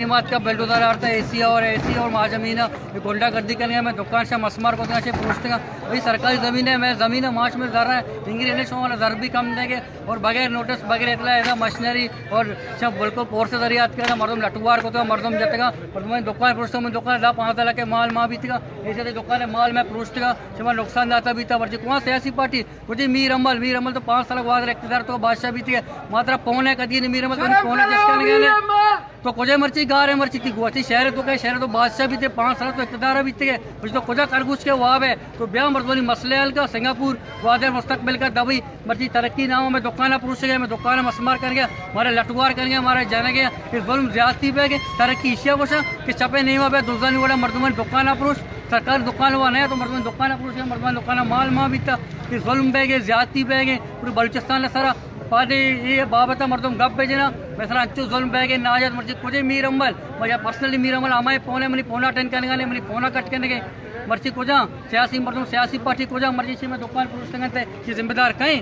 نیمات کا بلڈوزر آرتا، اے سی اور اے سی اور ماں زمین ہے، یہ گنڈا گردی کرنے میں دکان سے مسمار کو دکان سے پوچھتے ہیں، بھائی سرکاری زمین ہے، میں زمین ہے، ماش میں زر ہے، انگریز نے شو والا زر بھی کم دے گے اور بغیر نوٹس، بغیر اطلاع ایسا مشینری اور سب بالکل فورس ذریعہ آت کے مردم لٹوار کو تو مردم جتگا، مردم دکان پروشتا، من دکان دا پانچ لاکھ کے مال ماں بیتگا، ایسے تو دکان مال میں پروشتگا، شما نقصان داتا بیتا، ورچی کون سیاسی پارٹی؟ کجے میر حمل، میر حمل تو پانچ سال گوادر اقتدار تو بادشاہ بیتگے، ماترا پونے کدی نہیں میر حمل، تو پونے جس کا نہیں۔ تو کجے مرچی گار ہے، مرچی تی گواچی شہر تو کہ شہر تو بادشاہ بیتے، پانچ سال تو اقتدار بیتگے، کچھ تو کجا خرگوش کے واب ہے، تو بیا مردمانی مسئلے حل کا، سنگاپور، گوادر مستقبل کا دبئی، مرچی ترقی نام میں دکان پروش گئے، میں دکان مسمار کر گیا، ہمارے لٹوار کر گیا، ہمارے جانے گیا، یہ ظلم زیادتی پہ گئے، ترقی ایشیا گوشا کہ چپے نہیں ہوا پہ دزانی وڑا مردمان دکان پروش، سرکار دکان ہوا نہیں تو مردمان دکان پروش گئے، مردمان دکان مال ماں بیتا، یہ ظلم بہ گئے، زیادتی بہ گئے، پورے بلوچستان سرا پادے یہ بابت مردم گپ بہ جنا، مثلا انچو ظلم بہ گئے، ناجائز مرچی کجے میر حمل، یا پرسنلی میر حمل ہمائے فون ہے، منی فونا اٹینڈ کرنے گا نہیں، منی فونا کٹ کرنے گئے، مرچی کجا سیاسی مردم، سیاسی پارٹی کجا مرچی چی میں دکان پروشتگن تے، یہ ذمہ دار کہیں؟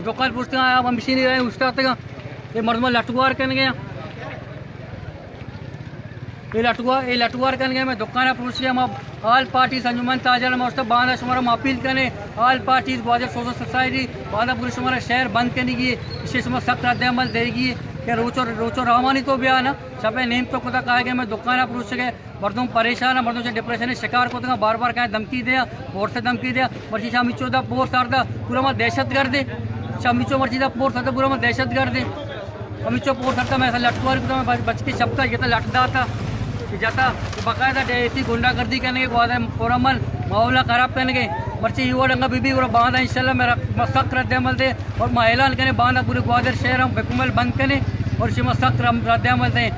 دکان پروشتگا آیا، ہم مشین رہے، استاد تگا، یہ مردم لٹوار کرنے گیا۔ اے لٹوار، اے لٹوار کنگے میں دکان پروشی، ہم آل پارٹیز انجمن تاجر، ہم اوستا باندا شمارا ہم اپیل کنے، all parties Gwadar social society باندا پوری شمارا شہر بند کنگی، اسے شما سخت رد عمل دے گی کہ روچو، روچو روانی تو بیا نا، شپے نیم تو کتا کائے گئے میں دکان پروش گئے، مردم پریشان ہے، مردم چہ ڈپریشن شکار کو تگا، بار بار کہیں دھمکی دیا، فورس دھمکی دیا، مرچی شامی چودا فورس آردا، پورا ما دہشت گرد ہے، شامی چو مرچی دا فورس آردا، پورا ما دہشت گرد ہے۔ ہمیچو پورس آرتا میں ایسا لٹکواری کتا، میں بچ، بچکی چپتا جتا لٹ داتا، جتا، باقاعدہ ڈے ایسی گنڈا گردی کرنے کے گوادر پورا من ماحول خراب کرنے کے، مرچی یہ وڑ انگا بی بی اور باندا انشاءاللہ میرا سخت رد عمل دے اور ما اعلان کرنے باندا پورے گوادر شہر ہم بکمل بند کرنے اور شما سخت رم-، رد عمل دیں۔